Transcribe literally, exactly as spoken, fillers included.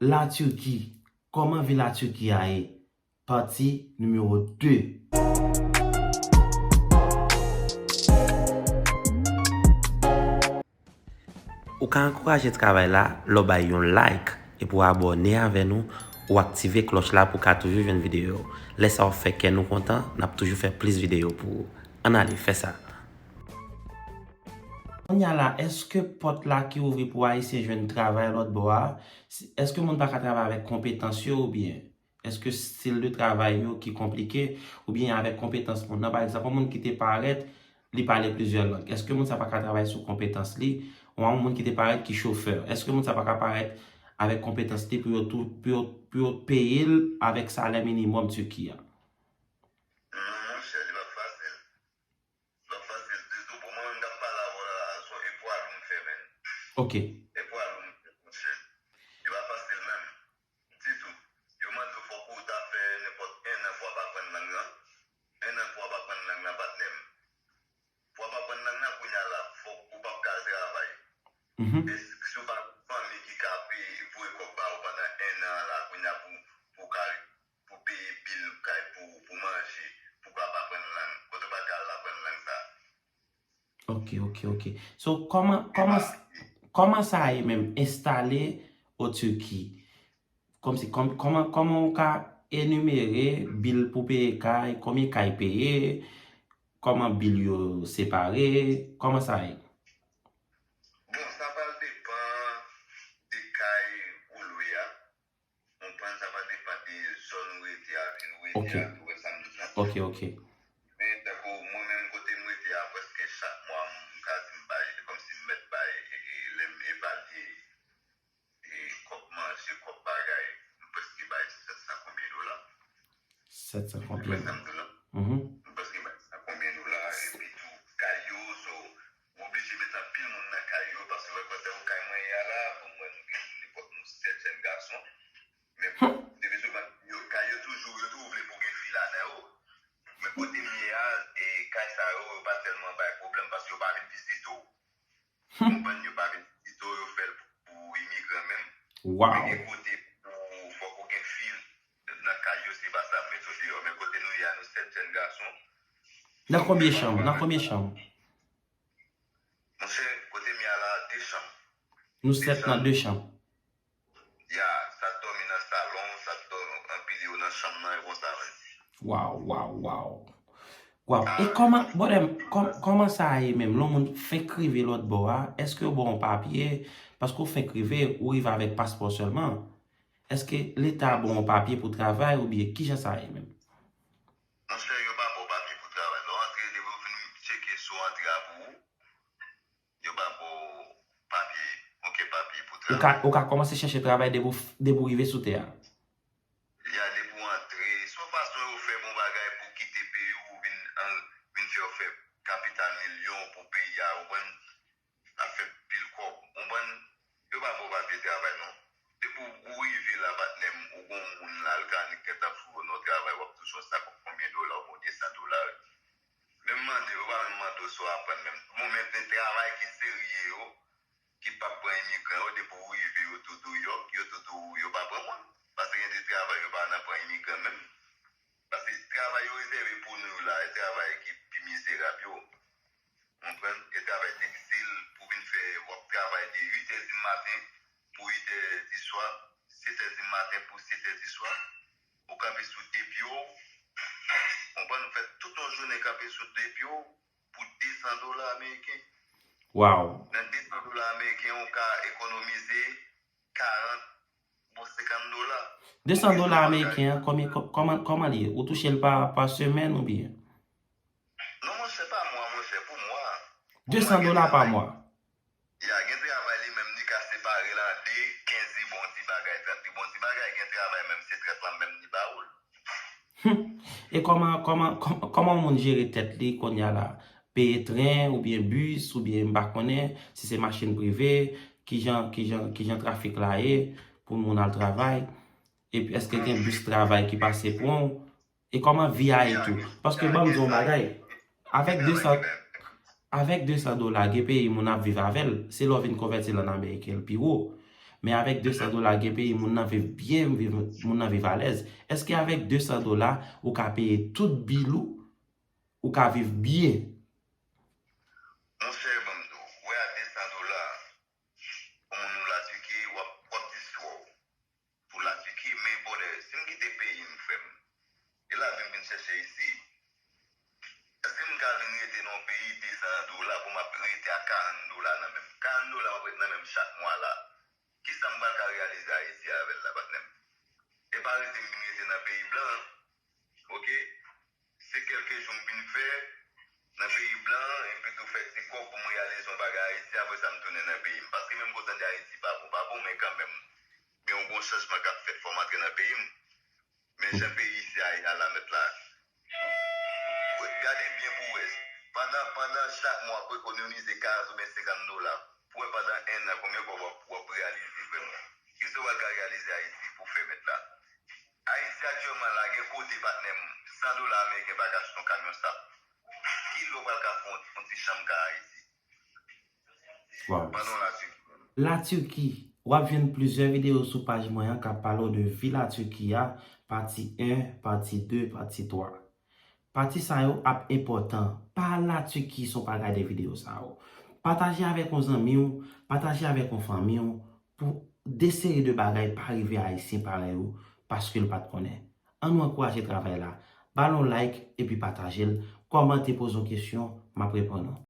La Turquie, kòman vi la Turquie a ye? Pati nimewo de. Ou ka ankouraje travay la lè w bay yon like epi w abòne avè nou, ou aktive klòch la pou w ka toujou jwenn videyo yo. Lè sa w ap fè kè nou kontan, n ap toujou fè plis videyo pou ou. Ann ale, fè sa. Kounye a la, èske pòt la ki ouvri pou Ayisyen jwenn travay lòt bò a, si- èske moun pa ka travay avèk konpetans yo oubyen èske stil de travay yo ki konplike oubyen avèk konpetans moun nan? Pa egzanp, yon moun ki te parèt, li pale plizyè lang. Èske moun sa pa ka travay sou konpetans li? Ou yon moun ki te parèt ki chofè, èske moun sa pa ka parèt avèk konpetans li pou yo tou, pou yo, pou yo peye l avèk salè minimòm Tiki a? Non, monchè, li p ap fasil. L ap fasil ditou. Bon, mwen menm k ap pale avè w la, se yon epwa lou m fè, menn. Ok. Epwa lou m fè, monchè. Li pa fasil menm. Ditou. Yo mande w fòk ou ta fè nenpòt ennan pou w ap aprann lang nan. Ennan pou w ap aprann lang nan, patnè m. Pou w ap aprann lang nan, kounye a la, fòk ou p ap ka al travay. Mhm. E si, si w pa gen fanmi ki ka peye, voye kòb ba ou pandan ennan an la, kounye a pou, pou w ka pou peye bil kay pou, pou manje, pou w ka ap aprann lang. Kote w pa ka al aprann lang sa? Ok, ok, ok. So, kòman, kòman, kòman sa ye menm enstale o Tiki? Kòmsi, kòm, kòman, kòman w ka enimere bil pou peye kay, konbyen kay peye, kòman bil yo separe, kòman sa ye? Bon, sa pral depann de kay ou lwe a. Konprann, sa va depann de zòn ou rete a, vil ou rete a, tou wè sa m di la. Ok, ok. Men tankou mwen menm kote m rete a, prèske chak mwa m ka di m bay, se kòmsi m mèt bay, e, e, lè m evalye, e, kòb manje, kòb bagay, m prèske bay sèt san konbyen dola. Sèt san konbyen? Wè sa m di w la? Mhm. M prèske bay sèt san konbyen dola, epi tou, kay yo, so, m oblije met anpil moun nan kay yo, paske wè kote ou kay mwen ye a la, bon, mwen, nou gen nenpòt nou sèt jèn gason. Men, depi sou ban, yo, kay yo toujou, yo toujou vle pou gen fi ladan yo. Men kote m ye a, e kay sa yo, yo pa tèlman bay pwoblèm, paske yo pa vin vizite w. Konprann, yo pa vin vizite w, yo fè l pou imigran menm. Wow. Men gen kote pou fòk ou gen fi nan kay yo, se pa sa ap met yo deyò. Men kote nou ye a, nou sèt jèn gason. Nan konbyen chanm? Nan konbyen chanm? Monchè, kote m ye a la, de chanm. Nou sèt nan de chanm. Ya, sa t dòmi nan salon, sa t dòmi anpile yo nan chanm nan, e konsa menm. Waw, waw, waw. Waw. E kòman, brother, kòm, kòman sa ye menm? Lè yon moun fenk rive lòt bò a, èske yo ba w yon papye? Paske w fenk rive, ou rive avèk paspò sèlman. Èske Leta ba w yon papye pou travay oubyen kijan sa ye menm? Monchè, yo pa ba w papye pou travay. Lè w antre, depi yo fin tcheke si w antre a pou ou, yo pa ba w papye, okenn papye pou travay. Ou ka, ou ka kòmanse chèche travay depi w f-, depi w rive sou tè a. Ya, depi w antre, se yon fason yo fè bon bagay pou w kite peyi w, vin an, vin fè w fè kapital milyon pou peyi a, ou konprann? Ap fè pil kòb, ou konprann? Yo pa ba w papye travay non. Depi w rive la, patnè m, ou gon moun la, l ka nik tèt ap fouye w nan yon travay, w ap touche yon sa konbyen dola, ou gon de san dola. Menm mande, yo pa menm mande w si w aprann menm. Bon, men gen travay ki serye yo, ki p ap pran imigran yo, depi w rive, yo tou di w, yo, yo tou di w, yo pa pran moun. Paske gen de travay, yo pa nan pran imigran menm. Paske travay yo rezève pou nou la, e travay ki pi mizerab yo. Konprann? E travay tekstil, pou vin fè, w ap travay de uit è di maten pou uit è di swa, sèt è di maten pou sèt è di swa. Ou kanpe sou de pye w. Konprann? Ou fè tout yon jounen kanpe sou de pye w pou de san dola ameriken. Waw. Nan de san dola ameriken, ou ka ekonomize karant, bon, senkant dola. De san dola ameriken an, kòman, kò-, kòman, kòman li ye? Ou touche l pa, pa semèn oubyen? Non, monchè, pa mwa, monchè, pou mwa. De san dola pa mwa. Ya, gen travay li menm, li ka separe l an de, kenz li bon ti bagay, trant li bon ti bagay, gen travay menm, se trant lan menm li ba ou l. Hmm. E kòman, kòman, kòm-, kòman yon moun jere tèt li kounye a la? Peye tren, oubyen bis, oubyen m pa konnen, si se machin prive, kijan, kijan, kijan trafik la ye, pou moun al travay? Epi èske gen bis travay ki pase pran w? E kòman vi a ye tou? Paske ban m di w yon bagay, avèk de san, avèk de san dola, gen peyi moun ap viv avè l, se lè w vin konvèti l an ameriken l pi wo. Men avèk de san dola gen peyi moun nan viv byen, viv, moun nan viv alèz. Èske avèk de san dola ou ka peye tout bil ou, ou ka viv byen? Monchè, ban m di w, wè a de san dola, yon moun ou Latiki, w ap, w ap distwè w pou Latiki, men brother, si m kite peyi m, frè m, e lavi m vin chèche isi, èske m ka vin rete nan yon peyi de san dola pou m ap rete a karant dola nan men m? Karant dola w ap ret nan men m chak mwa la. Kisa m pral ka reyalize Ayiti avè l la, patnè m? E pa rete m vin rete nan peyi blan an, oke? Se kèlke jou m vin fè nan peyi blan an, epi tou fè ti kòb pou m reyalize yon bagay Ayiti, apre sa m tounen nan peyi m. Paske menm kote w tande Ayiti pa bon, pa bon, men kanmenm, gen yon gwo chanjman k ap fèt, fò m antre nan peyi m. Men jan peyi isi a ye a la mèt la. Gade byen pou w wè. Pandan, pandan chak mwa w ap ekonomize karant oubyen senkant dola, pou w wè pandan en an konbyen kòb w ap, w ap reyalize vrèman. Kisa w pral ka reyalize Ayiti pou w fè mèt la? Ayiti aktyèlman la, gen kote patnè m, san dola ameriken pa ka achte yon kamyon sab. Ki lè w pral ka fè yon, yon ti chanm ka Ayiti? Wow. Pandan w Latiki. Latiki, w ap jwenn plizyè videyo sou paj mwen an k ap pale w de vi Latiki a, pati en, pati de, pati twa. Pati sa yo ap enpòtan. Pa Latiki si w pa gade videyo sa yo. Pataje avèk yon zanmi w, pataje avèk yon fanmi w pou de seri de bagay pa rive Ayisyen parèy ou paske l pa t konnen. Ann nou ankouraje travay la. Ba l yon like epi pataje l. Kòmante, poze yon kesyon, m ap reponn ou.